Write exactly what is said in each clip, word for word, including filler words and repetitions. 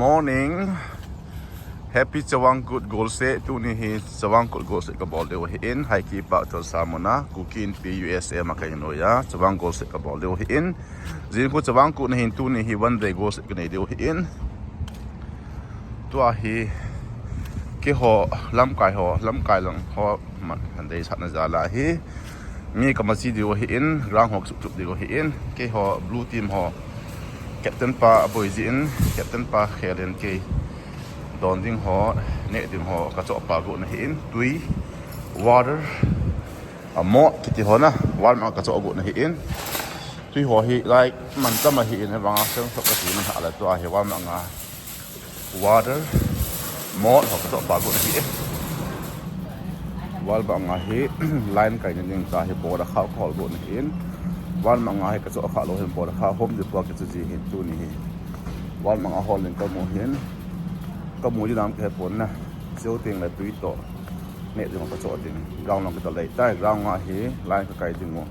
Morning. Happy Chavang Kut Golseh. Tuni hi Chavang Kut Golseh kabol diu ahin, Haiki Park Chonsa muna, Kuki Inpi U S A ma kahin noiya, Chavang Golseh kabol diu ahin. Jing khu Chavang Kut na hin tuni hi one day Golseh kanei diu ahin. Tua hi keiho lamkai ho, lamkai lang ho man han deisahna jal a hi mi kamachi diu ahin, ground ho kasuhtup diu ahin, keiho blue team ho captain pa aboi jin, captain pa khel in kei don ding ho, neh ding ho kachoh pa got na ahin, tui, water, a mot kiti ho na, wal ma kachoh got na ahin. Tui ho hi lai man tam ahin, hivang a seng sok kati man ha la tua hi wal ma nga water, mot ho kachoh pa got na ahin. Wal ma nga hi line kai na ding ta hi board a kha hol got na ahin. Wal ma nga hi kachoh kha lou hin board a kha hom di tua kichu ji hin tuni hi. Wal ma nga hol in kamu hin. Kamu ji nam kahe pon na. Cheu teng le tui toh neh ding kachoh ding. Ground lang kita lei tai, ground nga hi line kakai ding u.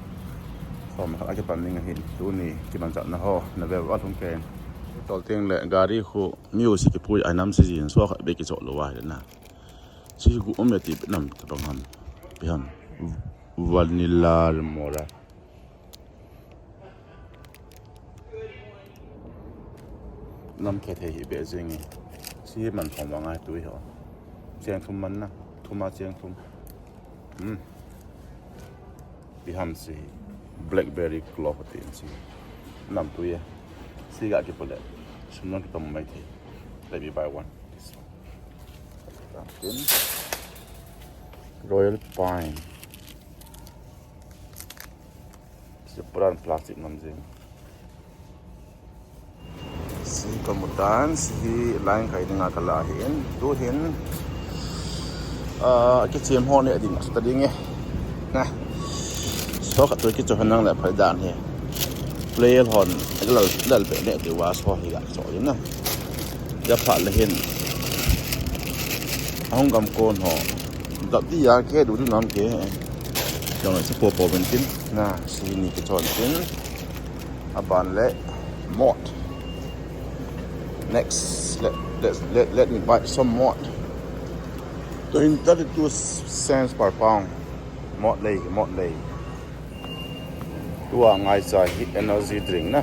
Som khat akipan ding ahin. Tuni kimanchahna ho na ve vat hung ken. Tol teng le gari khu music kipui ai nam si jin, so khat be kichoh lou ahi na. Si gu um e ti nam tabang ham. Pi ham. Vanilla mora. Nam khe thei hi be jing e. Si man phong vang ai tui ho. Cheng thum man na. Thum a cheng thum. Hmm. Pi ham si blackberry clove tin si. Nam tui e. Si ga kipule. Sum nang kitom mai thei. Let me buy one. This one. Tin. Royal Pine. Si puran plastic nam jing. Si kamu tan, si hi line kai dinga kala ahin. Tu hin, ah, kichem ho neh ding, asa ta ding e. Na. So khat tu kicho han nang le phai dan hi. Player hon, lal, lal be neh diu a so hi ga cho ding na. Ya pha le hin. Ahung gam kon ho. Dap di ya ke du du nam ke. Jong le sa po po ben tin. Na, si ni kichon tin. Aban le mot. Next, let, let, let, let me buy some mot. Twenty-two cents per pound. Mot lei, mot lei. Tua ngai cha hi energy drink na.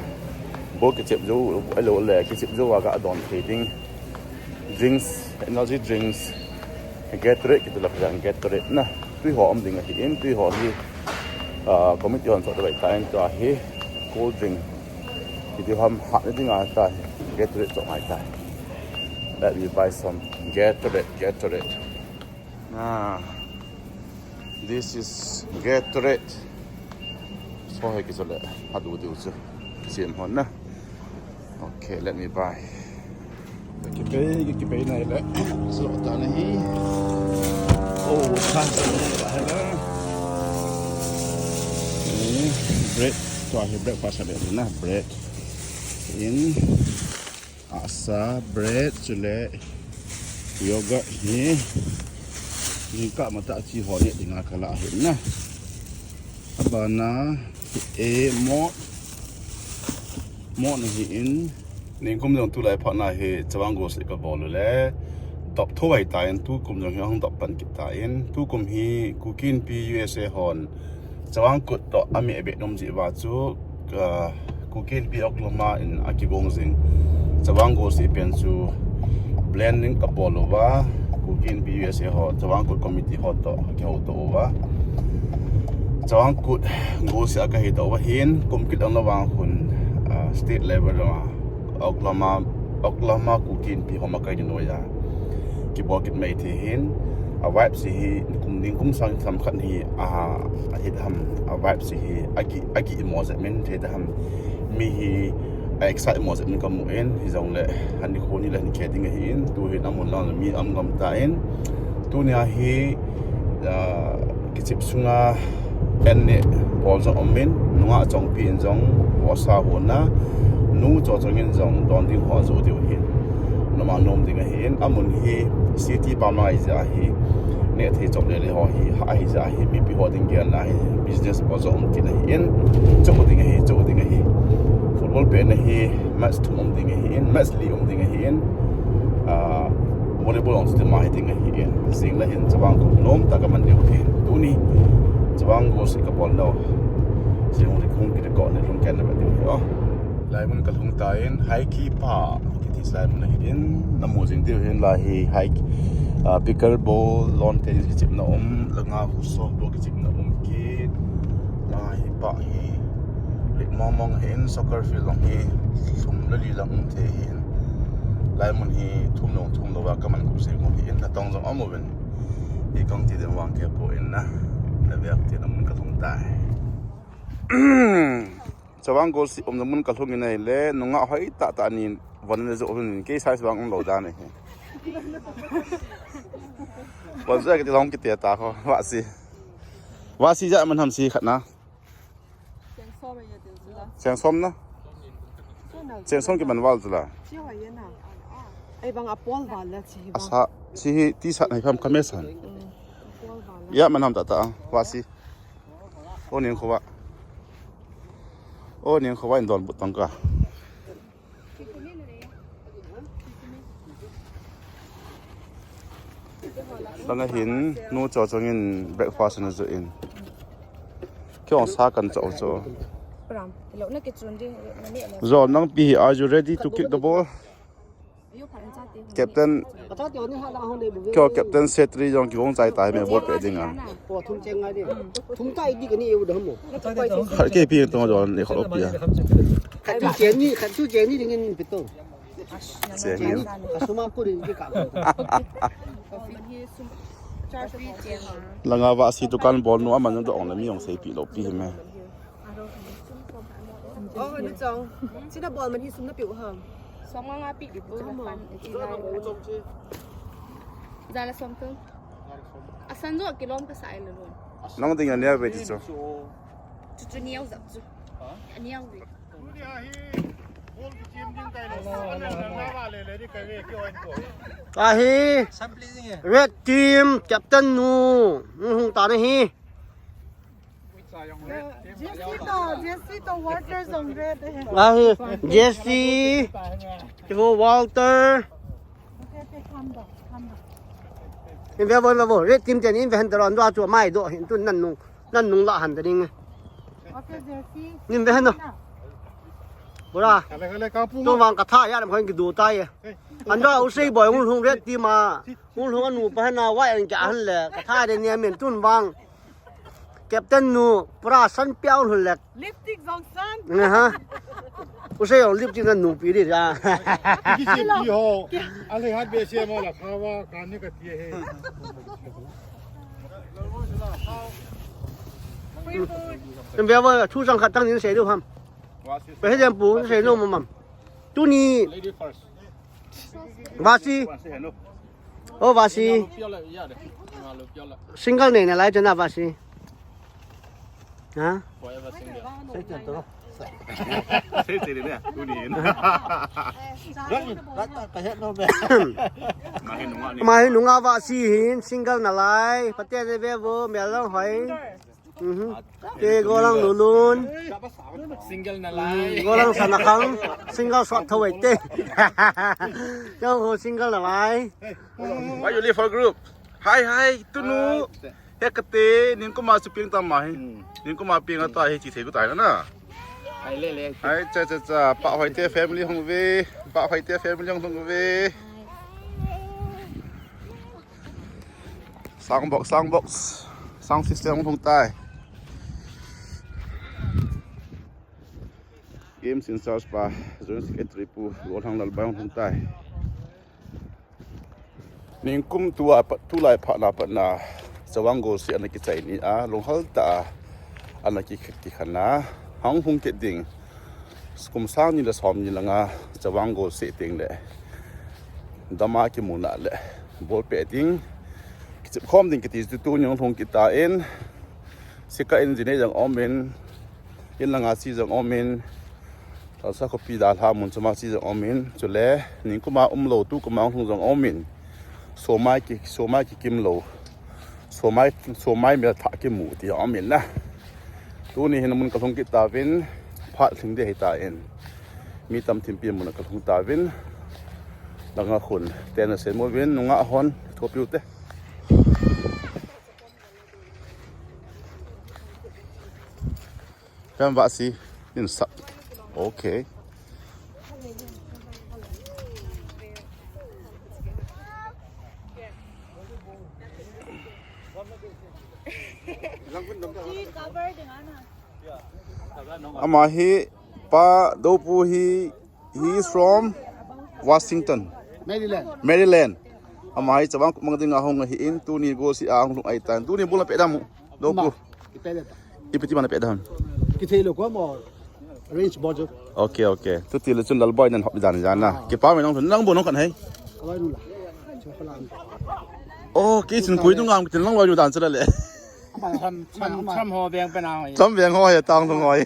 Bo kichep jou, alo le kichep jou a ga don thei ding. Drinks, energy drinks. Gatorade kiti la pha Gatorade na. Tui ho um ding ahin, tui ho hi, ah, committee hon chot bai ta in tua hi cold drink. Kiti ham ha ni ding a ta hi. Gatorade chot ngai ta. Let me buy some Gatorade, Gatorade. Ah, this is Gatorade. So hi kichole, ha du diu chu. Kichep hon na. Okay, let me buy. Kipei, kipei na ile. So ta na hi. Oh, ta ta na ba ha la. Ni bread, tua hi breakfast a le na bread. In asa bread chule yogurt hi. Ni ka mata chi ho ne dinga kala hi na. Abana e mo. Mo na hi in. Ningkum jong tulai phat na hi Chavang Golseh kabol u le. Dop tho ai ta in tukum jong hi hung dop pan kit ta in. Tukum hi Kuki Inpi U S A hon Chavang Kut toh ami a be nom ji va chu, ah, Kuki Inpi Oklahoma in akigong jing. Chavang Golseh pen chu blending kabol uva. Kuki Inpi U S A ho, Chavang Kut Committee ho toh, kihou to uva. Chavang Kut Golseh a kahi to uva hin, kum kit ang na vang hun, ah, state level ma, Oklahoma, Oklahoma Kuki Inpi ho ma kahi noiya. Kibol kit mai thei hin, a vibe si hi, kum ding kum sang tham khat hi, a, a hit ham, a vibe si hi, agi, agi imo jep min thei da ham. Mi hi, a excite imo jep min kamu in, hi jong le, han ni khoni le han khe ding ahi in, tu hin amun lang mi um gam ta in, tunia hi, ah, kichep sunga en ne bol jong um in, nunga chongpi in jong, vosa hona, nu cho chong in jong, don ding ho jo diu hin. Noma nom ding ahi in, amun hi, city pam lai ja hi, ne thei chok le le ho hi, ha hi ja hi, mipi ho ding gel na hi, business bol jong um kin ahi in, cho ding ahi, cho ding ahi. Football pe na hi, match thum um ding ahi in, match li um ding ahi in. Ah, volleyball ong siti ma hiting ahi in. Jing le hin chavang ko nom ta ka man diu hin. Tuni chavang ko si ka bol no. Jing le kung ki ko ne lung ken na ba diu hi. Oh. Lai mun ka lung ta in Haiki pa. Kiti lai mun ahi in. Na mu jing diu hin lai hi Haiki. Ah, pickleball, lawn tennis ki chip na um, la nga hu so do ki chip na um ki. Lai hi pa hi. Lik mong mong hin soccer field long hi. Sum la li lang um the hin. Lai mun hi thum long thum lo wa ka man ku se mun hi in na tong jong amu ben. I kong ti den wang ke po in na. Na bek ti na mun ka thum tai. Chavang gol si um na mun ka thum in ai le nunga hoi ta ta ni von le jo hun ke size wang um lo da ne. Von jo ke ti long ke ti ta ko wa si. Wa si ja man ham si khat na. Seng som na. Seng som ki man val chu la. Ei bang a pol val la chi hi bang. Asa si hi ti sa nai pham kame san. Mm, a pol val la. Ya man ham ta ta wa si. O ning kho wa. O ning kho wa in don but tang ka. Langa hin nu cho chong in breakfast na jo in. Kyo sa kan cho cho. Pram, lo na ke chun di, na ni na. Zo nang pi hi, are you ready to kick the ball? Captain, kyo captain setri jong ki gong chai tai me bol pe ding a. Thum tai di kani eu dam mo. Khat ke pi tong jo ni kho pi a. Khat tu cheni, khat tu cheni ding in pito. Cheni. Kasuma pu ding ki ka. Langa va si tu kan bol nu aman do ong le mi ong sei pi lo pi me. Oh, ni chong. China bol man hi sum na piu ham. Som nga nga pi di pu chang pan ti lai. Za la som tu. Asan jo kilom ka sai le lon. Nang ding a nia ve ti cho. Chu chu niau zap chu. Niau ve. Ahi. Red team captain nu. Hung ta na hi. Jesse to, Jesse to Walter jong red eh. Ahi, Jesse, Walter. Okay, okay, calm down, calm down. In ve vo, ve vo, red team ten in ve han ta ron do a chu mai do hin tu nan nung, nan nung la han ta ding. Okay, Jesse. In ve han no. Bora. Kale, kale, kapu. Tu vang ka tha ya lam khon ki du ta ye. An do u sei boy hung hung red team a. Hung hung anu pa han na wa an ka han le. Ka tha de ni men tun vang. Captain nu, pura san piau lhun lek. Lipstick jong san. Aha. Usei jong lipstick na nu pi di ja. Ki si pi ho. Ale hat be se mo la khawa ka ni ka ti he. Free food. Em be ba thu jang khat tang nin sei du ham. Pe he dem pu sei no mam. Tuni. Lady first. Vasi. Oh, Vasi. Single nei nalai chana Vasi. Ha? Forever single. Sei chen to. Sei chen ne, tu ni. Rat, rat, ka het no be. Ma hi nunga ni. Ma hi nunga Vasi hin single nalai. Pate ne be bo, me long hoi. Mhm. Te golang lulun. Single nalai. Golang sana khang. Single sot thawai te. Chong ho single nalai. Why you leave for group? Hi, hi, tunu. Hi. Hekate, nin kuma su ping tam ma hi. Hmm. Nin kuma ping ata hi chi thei ku tai na. Hi, le, le. Hi, cha, cha, cha. Pa Hoite family hung ve. Pa Hoite family hung ve. Sound box, sound box. Sound system hung tai. Games in charge pa, Joint Secretary pu, Lolhang Lalbai hung tai. Ningkum tua pat, tulai phat na pat na, Chawang Gol si ana kichai ni a, lunghal ta a, ana ki, kikhan na, hang hung kit ding. Kum sang ni le som ni langa, Chawang Gol si ting le. Dama kimu na le, bol pe ding. Kichip khom ding kiti tu tu nyong thong kita in. Sika in jine jang om in. In langa si jang om in. Tasa khopi da lha mun chuma si jang om in. Chule, ningkuma um lo tu kuma hung jang om in. Somai ki, somai ki kim lo. Somai, somai mel tha kimu ti om in na. Tuni hin mun ka lhung kit ta vin, phat lhing de hei ta in. Mi tam thim pi mun ka lhung ta vin. Langa khun. Tena sen mo vin, nunga hon, thopiu te. Kan va si, in sa. Okay. Ama hi pa dopu hi, he is from Washington, Maryland. Maryland. Ama hi chavang kumang dinga hung ahi in, tuni go si a hung lung ai tan. Tuni bula pe dam dopu. Ipe ti mana pe dam. Kithei lo ko mo. Range board jo. Okay, okay. Chuti le chun Lalboi nan hop dan jana. Kipa me nang nang bo nang kan hai. Kaloi nu la. Chu kala. Oh, ki chun kui tu ngam kitin lang loi nu dan chala le. Ama ham ham ham ho beng pe na ho. Cham beng ho ya tang thong hoi.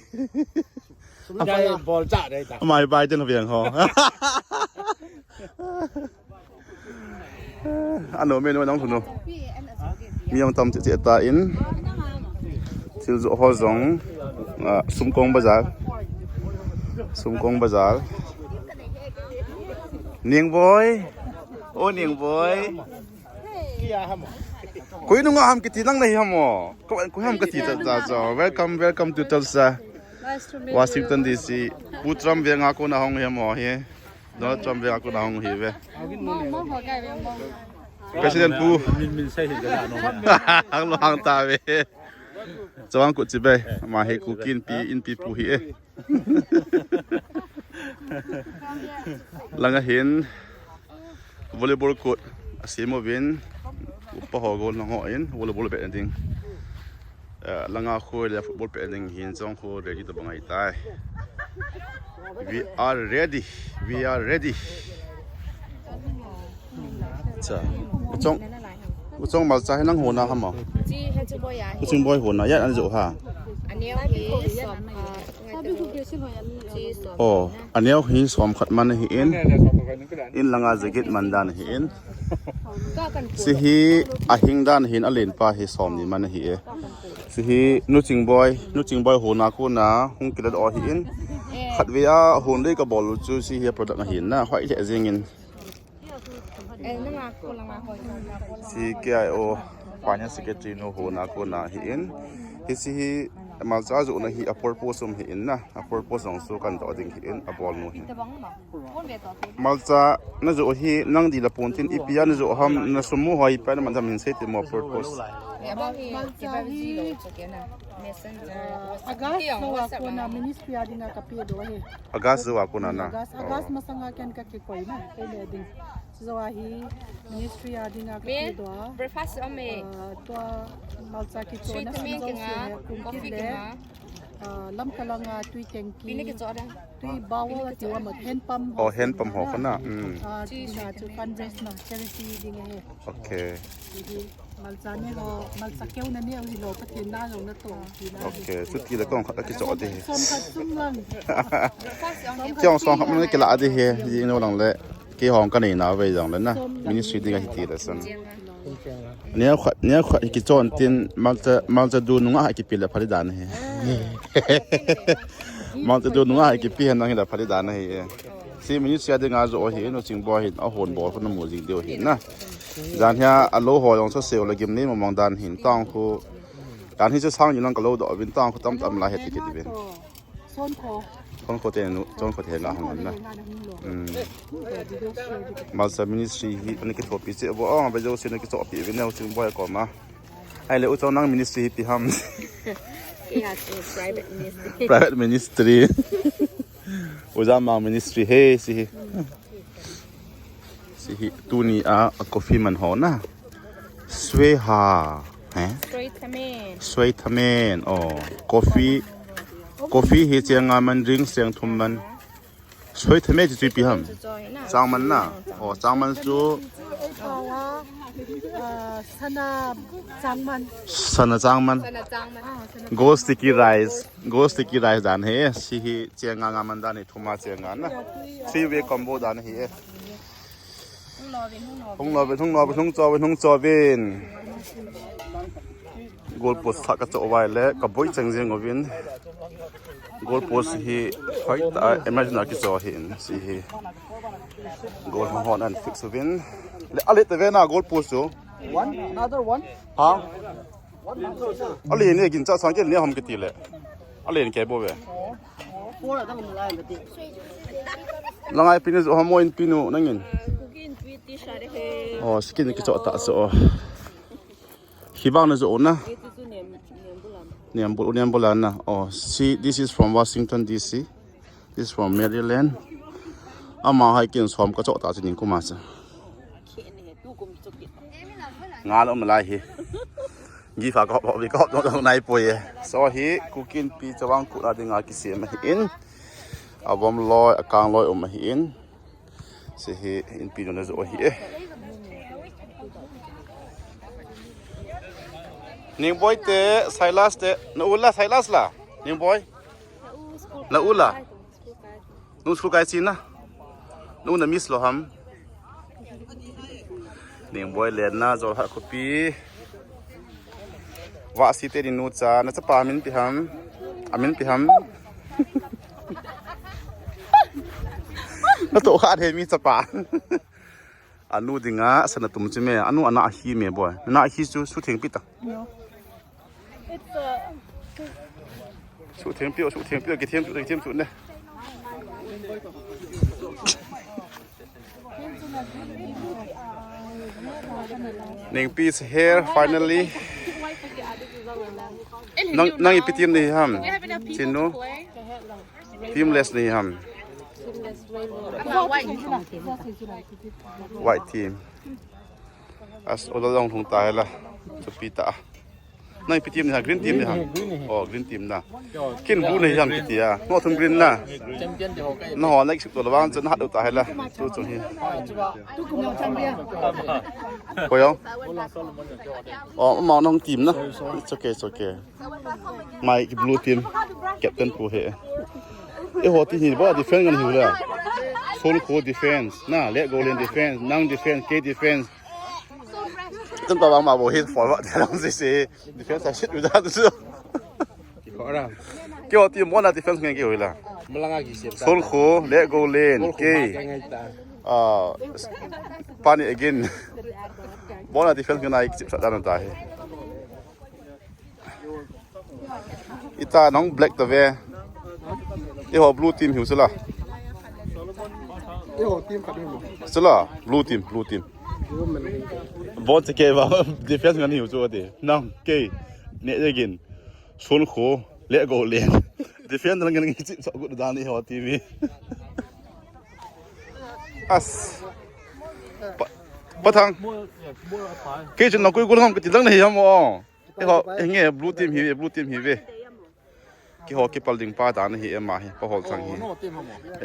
Dai bol cha dai ta. Mai bai tin beng ho. Ano me no nang thuno. Mi ang tam che che ta in. Thil jo ho jong. Ah, Sumkong Bazar. Sumkong Bazar. Ning boy. Oh, Ning boy. Kui nunga ham kiti nang nahi ham o. Ko, kui ham kati ta ta jo. Welcome, welcome to Tulsa. Nice to meet you. Washington D C. Pu Trump veng a kona hung hi ham o hi. Donald Trump veng a kona hung hi ve. Mo, mo ho kai ve mo. President Pu. Min, min sai hi ka no. Hang lo hang ta ve. Chawang kut chi be. Ama hi Kuki Inpi, Inpi Pu hi e. Langa hin volleyball court asem uvin, upa ho gol nang ho in volleyball pe ding. Eh, langa khu le football pe ding hin chong khu ready to bangai tai. We are ready. We are ready. Cha. Chong, chong malcha hi nang hona ham a? Chi he chu boy a. Chu ching boy hona ya an jo ha. Aneo hi som, ah, ngai ta. Chi som. Oh, aneo hi som khat man hi in. In langa jacket man dan hi in. Ka kan pu. Chi hi ahing dan hin alen pa hi som ni man hi e. Chi hi nu ching boy, nu ching boy hona kona hung kila do hi in. Khat ve a hon dei ka bol chu chi hi product ahin na. Hoi le jing in. Si K I O Finance Secretary nu hona kona hi in. Hi si hi malcha jo na hi a purpose um hi in na. A purpose jong su kan to ding hi in a bol nu hi. Malcha na jo hi nang di la pon tin ipi a na jo ham na sum mu hoi pa na man dam hin sei ti mo purpose. August jo a kona ministry a dinga ka pe do hi. August jo a kona na. August, August masanga ken ka kikoi na. Kei le ding. Chu jo a hi ministry a dinga ka pe do a. Breakfast om e. Ah, tua malcha kichona sum jo se le kum kit le. Ah, lam kalanga tui tanki. Tui bawl a ti wa ma hand pump ho. Oh, hand pump ho kona. Mm. Ah, tina chu fundraise na charity ding e. Okay. Malcha ne ho, malcha keu na ne hi lo, Pathen na jong na to. Okay, chuti le kong khat kicho de he. Som khat sum lang. Kiong som khat man kila de he, ji no lang le. Kei hong ka nei na ve jong le na. Ministry dinga hi ti le san. Neo khat, neo khat kichon tin malcha, malcha du nunga ha kipi le phali dan he. Malcha du nunga ha kipi hen nang hi le phali dan he. Si ministry a dinga jo hi, nu ching boy hin, a hon bol, na mu jing deu hin na. Jan hia a lo ho jong so seo le gim nei mong mong dan hin tang khu. Dan hi chu sang ni lang ka lo do vin tang khu tam tam la he ti kit vin. Son kho. Son kho te nu, son kho te nga hong na. Mm. Malcha ministry hi ani kithopi che bo, oh, ba jo se na kichopi vin na u ching boy ko ma. Ai le u chong nang ministry hi pi ham. He has a private ministry. Private ministry. Ujamang ministry he si hi. Si hi tuni a, a coffee man ho na. Sweha. He? Sweitamen. Sweitamen. Oh, coffee. Coffee hi cheng nga man, drink cheng thum man. Sweitamen chu chu pi ham. Chang man na. Oh, chang man chu. Ah, sana chang man. Sana chang man. Sana chang man. Gold sticky rice. Gold sticky rice dan he, si hi cheng nga nga man dan he, thuma cheng nga na. Three way combo dan he. Hung lo vin, hung lo vin, hung cho vin, hung cho vin. Goal post thah ka cho vai le, ka boi cheng jeng uvin. Goal post hi hoitah a imagine a kicho ahin, hiche hi. Goal hon an fix uvin. Le, ale te ve na goal post chu. One, another one. Ha? One, another one. Ale ni gin cha sang ke ni ham kiti le. Ale ni ke bo ve. Four, four, another one, another one. Langai pinu jo hamo in pinu nangin. Kuki in twi ti share he. Oh, skin kicho ta so. Hibang na jo na. Iti chu nem, nem bulan. Nem bul, nem bulan na. Oh, see, this is from Washington D C. This is from Maryland. Ama hai kin som ka cho ta chu ning kuma cha. Khe ne he tu kum chu ki. Nga lo malai hi. Gi fa ko bi ko to nai po ye. So hi Kuki Inpi chavang ku na dinga kisem ahin. Avom loi, akang loi um ahin. Hiche hi Inpi nu na jo hi e. Ningboi te, Silas te, na u la Silas la. Ningboi. Na u la. Nu school kai chin na. Nu na miss lo ham. Ningboi le na jo ha kopi. Vahsi te ni nu cha, na chapa min pi ham. Amin pi ham. Na to kha the mi chapa. Anu dinga sana tum chi me, anu ana hi me boy. Na hi chu su theng pi ta. No. It's a Su theng pi, su theng pi, ki theng chu, ki theng chu ne. Ningpi is here finally. Nang, nang ipi team ni ham? Chinu. Teamless ni ham. White team. As ola long thung ta hela. Chupi ta. Nang ipi team ni ha, green team ni ha. Oh, green team na. Kin bu ni ham kiti a. No thum green na. Champion de ho kai. No ho next to lawang chen hat ta hela. Tu chung hi. Ko yo. Oh, ma nong team na. It's okay, it's okay. My blue team captain pu he. E ho ti hi ba defense ngan hi la. Sol ko defense. Na, let go len defense. Nang defense, ke defense. Tum ta bang ma bo hit forward. Defense a shit with that. Kio team bona defense ngai kio la. Malanga ki siam ta. Sol kho, let go len. Kol kho ke. Ma ka ngai ta. Ah, pani again. Bona defense ngai chip sa dan ta he. Ita nong black ta ve. Eiho blue team hiu sila. Eiho team khat hiu. Sila, blue team, blue team. Blue man. Bon se ke ba defense ngai hiu chu ati. Nang ke. Ne again. Sun kho, let go len. Defend lang ngi chip sa gut dan ni ho T V. As. Pa, Pathang. Ke chun na kui gul ham ke ti lang ni ham o. Ke ho, nge blue team hi, blue team hi ve. Ke ho ke pal ding pa dan hi ema hi, pa hol thang hi.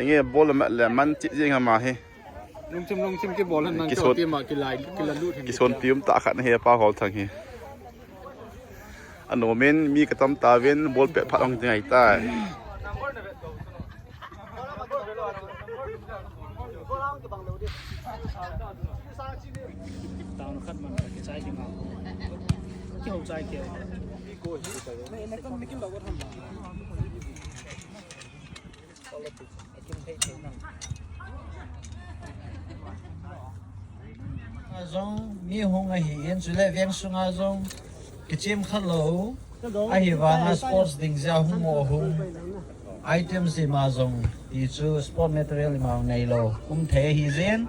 Nge bol ma le man chi jing ama hi. Lungchim, lungchim kibol hen nang kison, kio team a kilai, kilalut hen. Kison pium ta khat na he pa hol thang hi. Anomin mi katam ta vin bol pet phat hong ding ai tai. Tao na khat man ka kichai ding a. Kio chai kio. Jong mi hung ahi in, chule veng sunga jong kichim khat lou. Ahivanga sports ding jeh a hung mo hung. Items ima jong ti chu sport material ima nei lou. Kum thei ahi jin.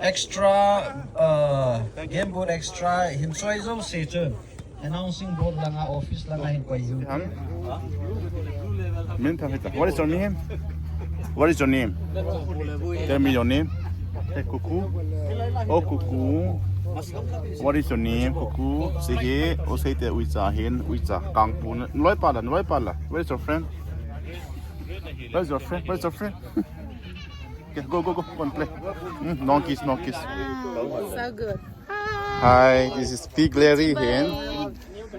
Extra, uh, game board extra hin choi jouse chu. Announcing board langa, office langa hin koi hiu. Min thang hita. What is your name? What is your name? Tell me your name. Hey, Kuku. Oh, Kuku. What is your name, Kuku? Sige, o sei te uicha hin, uicha. Kangpu. Loi pala, loi pala. Where is your friend? Where is your friend? Where is your friend? Okay, go, go, go. Go and play. Mm, no kiss, no kiss. Wow, so good. Hi, this is Pig Larry hin.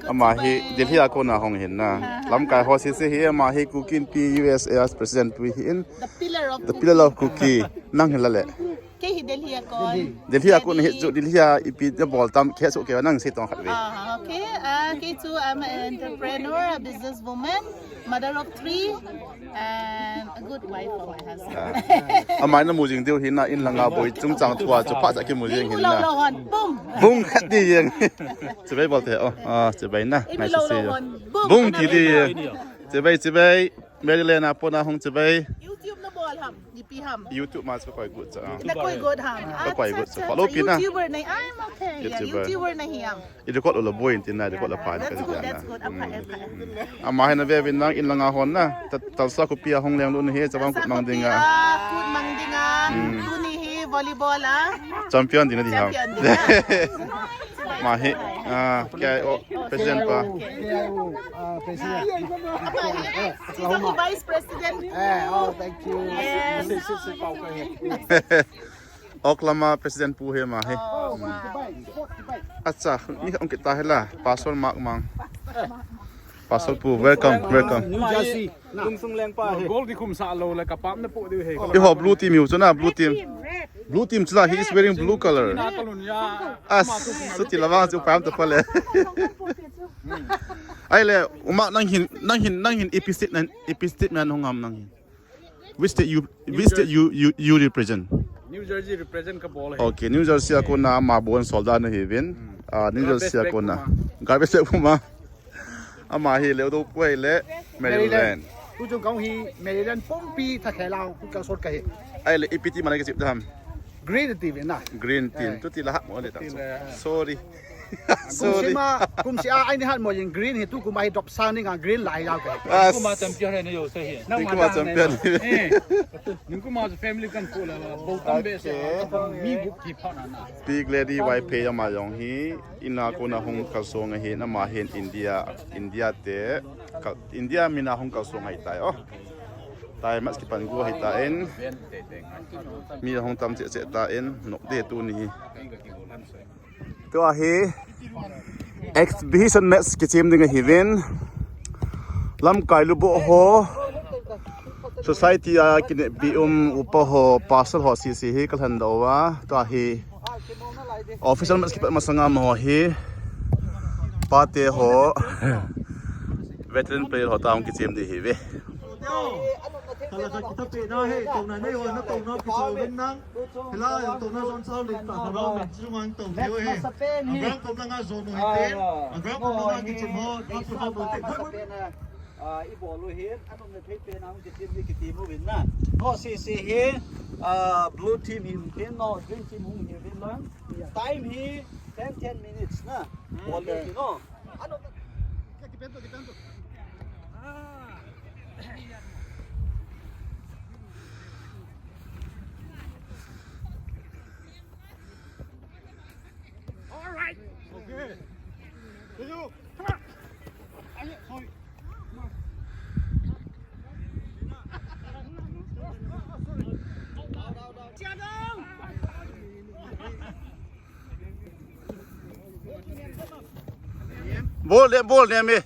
Ama hi Delhi a kona hung hin na. Lamkai ho sese hi ama hi Kuki Inpi U S A president pu hin. The pillar of Kuki. The pillar of Kuki. Nang hin la le. Kei Delhi a kon. Delhi a kon hi chu, Delhi a ipi nabol tam, kei chu kei nang sei tong khat ve. Ah, okay. Ah, kei chu, I'm an entrepreneur, a businesswoman, mother of three, and a good wife for my husband. Ah. Amai namu jing diu hi na, in langa boi chungchang thua chu pha cha kimu jing hi na. Bung khat di jeng. Chibai bol te o. Ah, chibai na. Ngai se se. Bung ti di jeng. Chibai, chibai. Maryland a pona hung chibai. YouTube nabol ham. Ipi ham. YouTube ma chu koi gut cha. Nakoi gut ham. Ka koi gut cha. Follow pi na. YouTuber nahi. I'm okay. Yeah, YouTuber. YouTuber nahi ham. I record lo boi tin na, record lo pa. That's good, that's good. Apa, apa. Ama hi nave vin nang in langa hon na. Talsa khopi a hung leng lun hi, chavang kut mang ding a. Kut mang ding a. Tuni hi volleyball a. Champion ding na di ham. Champion ding a. Ma hi, ah, K I O president pa. K I O, ah, president. Apa hi? She's the vice president. Eh, oh, thank you. Yes. Oklahoma president pu hi ma hi. Oh, wow. Acha, mi hung kita hi la, Pastor Mark Mang. Pastor pu, welcome, welcome. New Jersey. Lungsung leng pa hi. Gold di khum sa lo le ka pam na po di he. Iho blue team yu chu na, blue team. Blue team chu la, he is wearing blue color. Na ka lun ya. As, chuti la vang chu pam ta pale. Ai le, uma nang hin, nang hin, nang hin ipi state na, ipi state na hung ham nang hin. Which state you, which state you, you, you represent? New Jersey represent ka bol he. Okay, New Jersey a kona ma bon solda na hi vin. Ah, New Jersey a kona. Garbage bag puma. Ama hi leu do poi le Maryland. Ku jong kong hi Maryland pumpi tha khe lau ku ka sot ka hi. Ai le ipi team a nang kichep ham. Green team na. Green team. Chuti la ha mo le ta. Sorry. Sorry. Kum sima, kum sia ai ni hat mo yin green hi tu kum ai drop sang ni nga green lai lau ka. As. Kum a champion he na yo se hi. Ni kum a champion. Eh. Ni kum a family kan pu la bo tam be se. Mi gup ki pha na na. Big Lady Vaiphei ama jong hi, in a kona hung kalsong ahi, ama hin India, India te, ka, India min a hung kalsong ahi tai o. Tai match kipan go ahi tan, mi hung tam cheh cheh tan, nok de tuni hi. Tua hi, exhibition match kichem ding ahi vin. Lamkai lubo ho, society a kineppi um upa ho, pastor ho sese hi kalhen doh uva. Tua hi official match kipat masanga amaho hi pate ho, veteran player ho toh hung kichem di hi ve. Hala ka kita pe na he, tong na nei ho na tong na kichau vin nang. Hila, tong na zon chau le ta halo men chu ngang tong thei he. Ang ram tong na nga zon no hi te. Ang ram tong na nga kichem ho, ta chu ho no te. Ah, i bol u hin, anung na thei pen ang kichem ni kiti mu vin na. Ho sese hi, ah, blue team hin hin no, green team hung hi vin lang. Time hi ten, ten minutes na. Bol u hin no. Ano? Kipen to, kipen to. Ah. All right. Okay. Come on. Ayo, sorry. Bol le, bol le me.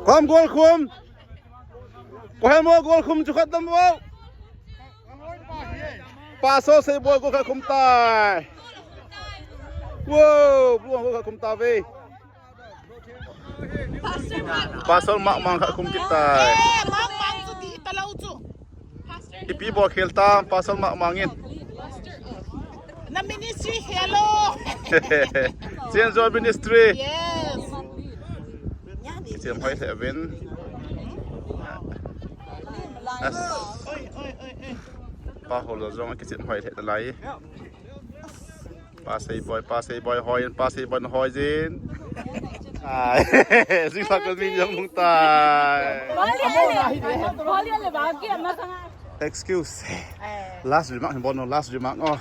Khum, gol khum. Ko hem mo gol khum chu khat dam mo. Pastor sei boi gol khat khum tai. Wow, blue gol khat khum ta ve. Pastor Mark. Pastor Mark Mang khat khum kit tai. Eh, Mark Mang chu ti ta lo chu. Pastor. Ipi bol khel tam, Pastor Mark Mang in. Na ministry hello. Change your ministry. Yes. Kichim hoi the vin. As. Oi, oi, oi, oi. Pa ho lo jong kichim hoi the lai. Pa sei boi, pa sei boi hoi, pa sei boi hoi jin. Ai, jing sa ko min jong mung tai. Excuse. Last remark, bon, last remark. Oh.